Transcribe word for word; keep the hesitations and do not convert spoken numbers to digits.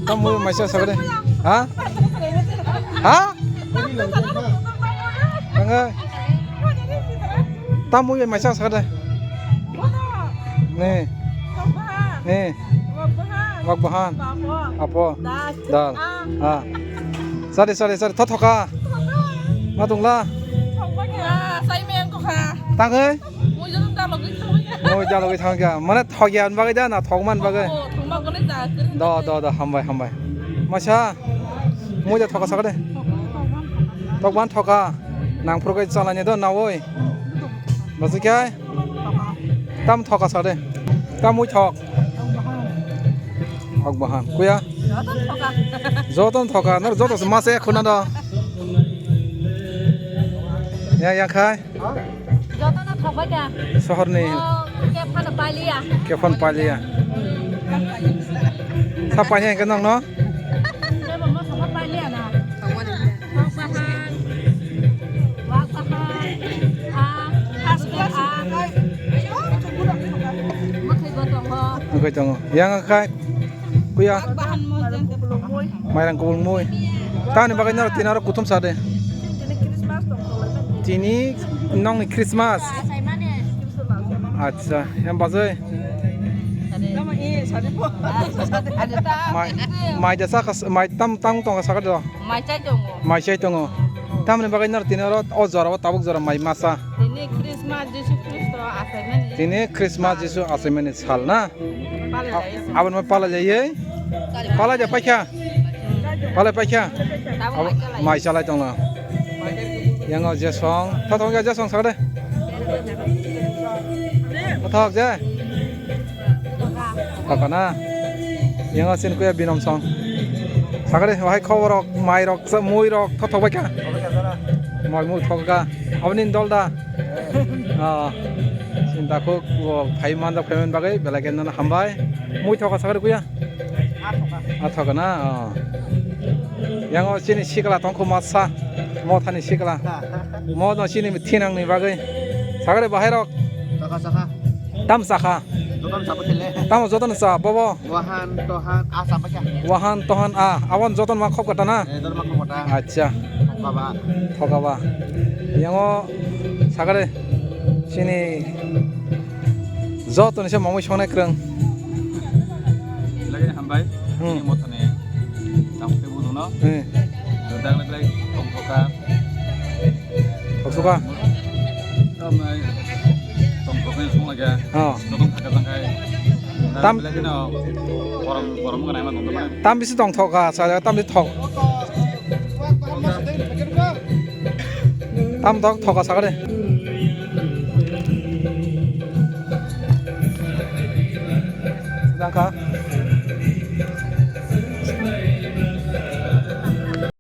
Tamo maisa sakade. Ha? Ha? Tanga. Tamo maisa sakade. Ne. Ne. Wak bahan. Apo. Dal. Ah. Sari, sari, sari. Thothoka. Ma tongla. Tangai. Mui jalogwi thangkha. Mui jalogwi thangkha. Mane thokya bagwi da na thokman bagwi? Oh, thokma gone ja. Do, do, do, hambai, hambai. Masa. Mui da thoka sakade. Thokban thoka. Nang phuru kai chalani do na oi. Basi kai. Tam thoka sakade. Tam mui thok. Thok bahan. Kuya? Joton thoka. Joton thoka. Nor joto se masa khuna do. Ya, ya khai. Jotono thokbai kha. Sohorni. Oh, khe phano pailiya. Khe phano pailiya. Sa pailiya hwnkhe nokno? Sebo mo sohor pailiya na. Thok bahan. Wak bahan. Ah, haste ah. Mwkhwi bo tongo. Mwkhwi tongo. Yang khai. Kuya? Bahan mo jente. Mairang kubul mui. Tamni bagwi noro tini oro kuthum sade. Tini nongni Christmas. Acha, yang bazai. Mai, mai jasa kas, mai tam, tam tong sakade do. Mai chai tongo. Mai chai tongo. Tamni bagwi noro tini oro o jora o tabuk jora mai masa. Tini Christmas Jisu Khristo achaimani. Tini Christmas Jisu achaimani sal na. Aboni pala jai. Pala jai paikha. Pala paikha. Abo mai chalai tongla. Yango je song. Tha thong je song sakade. Thok je. Thok na. Yango sin kuya binom song. Sakade wahai khobor rok, mai rok, mui rok, tha thok baikha. Mai mui thok ka. Aboni dol da. Ah, sinta kuk, o, phai manjak phai man bagwi, belai khe nono hambai. Mui thoka sakari kuya? A thoka na, oh. Yango chini sikla tongkhu masa, mothani sikla. Mo no chini thinangni bagwi. Sakari bahai rok. Saka, saka. Tam sakha. Jotono sabo khele. Tamo jotono sa, bobo. Wahan, tohan, a sabo kya. Wahan, tohan, a. Abon jotono ma khop kata na? Eh, jotono ma khop kata. Acha. Thoka ba. Thoka ba. Yango sakare chini joto ni se mamui songnai kwrwng. Lagi hambai. Hmm. Ini mothani. Tamo te budu no. Hmm. Dang lagi tong thoka. Tong thoka. Tamo tong thoka ni song lagi. Oh. Jotono thaka jang kai. Tam- Belai kheno korom, korom wngkha naima tongthomo. Tam bisi tong thoka, sa tam bisi thok. Tam thok thoka sakade. Jangkha.